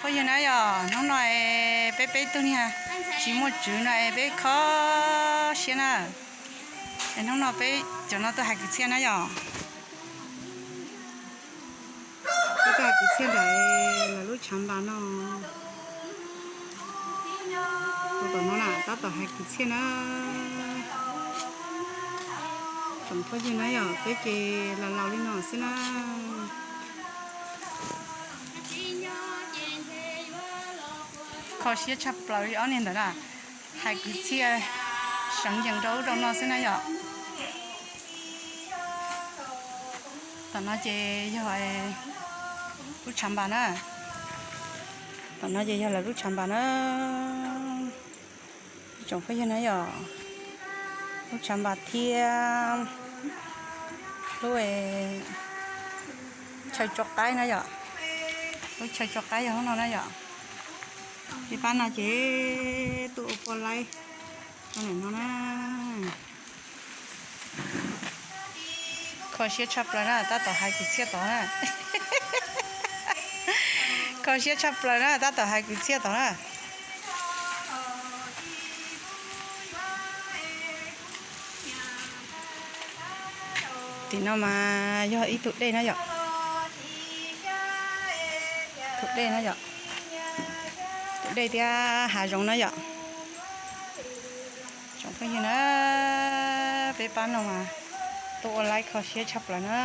Phooj ywg na yom, hnub no peb peb tug niag tsis muaj tswv no es peb kho siab na. Es hnub no peb cov no tuaj hais kwv txhiaj na yom. Peb tuaj hais kwv txhiaj ntawm lawv lub tshav npas no. Tus tom no na tab tom hais kwv txhiaj na. Tsoom phooj ywg na yom, peb ces laus laus li no xwb na. Kho siab tshaj plaws li ob niag ntawd na, hais kwv txhiaj seev yees rau ub rau no xwb na yom. Tom no ces yog lub tshav npas na. Tom no ces yog lawv lub tshav npas na. Tsoom phooj ywg na yom, lub tshav npas thiab lub chaw tso qaib na yom. Lub chaw tso qaib yog lub no na yom. Peb pab no ces tuaj ua poj laib no na. Kho siab tshaj plaws na, tab tom hais kwv txhiaj tod na. Kho siab tshaj plaws na, tab tom hais kwv txhiaj tod na. Tim no mas yog ib tug dej na yom. Tus dej na yom. Tus dej thiab hav zoov na yom. Tsoom phooj ywg na, peb pab no mas tuaj ua laib kho siab tshaj plaws na.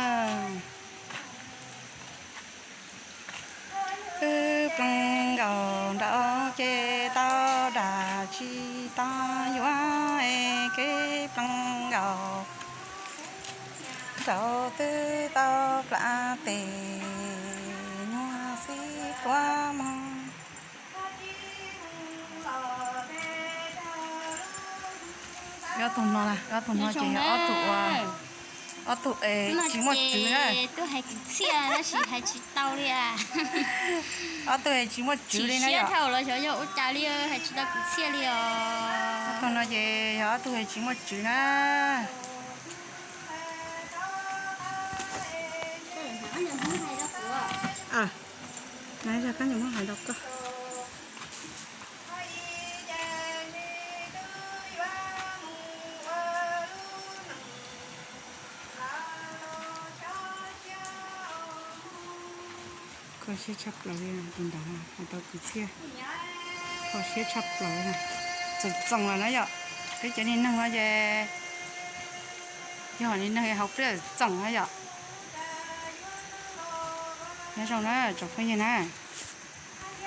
Wb ploog nkaus nraud ces tau dag tsis tau yuav es kev ploog nkaus nraud twb tau plam tes nyuag xib pluav mog. Ob tug no, ob tug no ces yog ob tug, ob tug es tsis muaj tswv na. Tuaj hais kwv txhiaj tab sis hais tsis tau li. Ob tug es tsis muaj tswv li na yom. Dhau los xyov yog ua cas li, hais tsis tau kwv txhiaj li os. Ob tug no ces yog ob tug es tsis muaj tswv na. Yog koj muab hais rau koj. Kho siab tshaj plaws li tus ntawd, hais tau kwv txhiaj. Kho siab tshaj plaws, txawm txoos lawm na yom. Peb cov niag neeg no ces yog niag neeg hauv pliaj txoos na yom. Nyob zoo na tsoom phooj ywg na.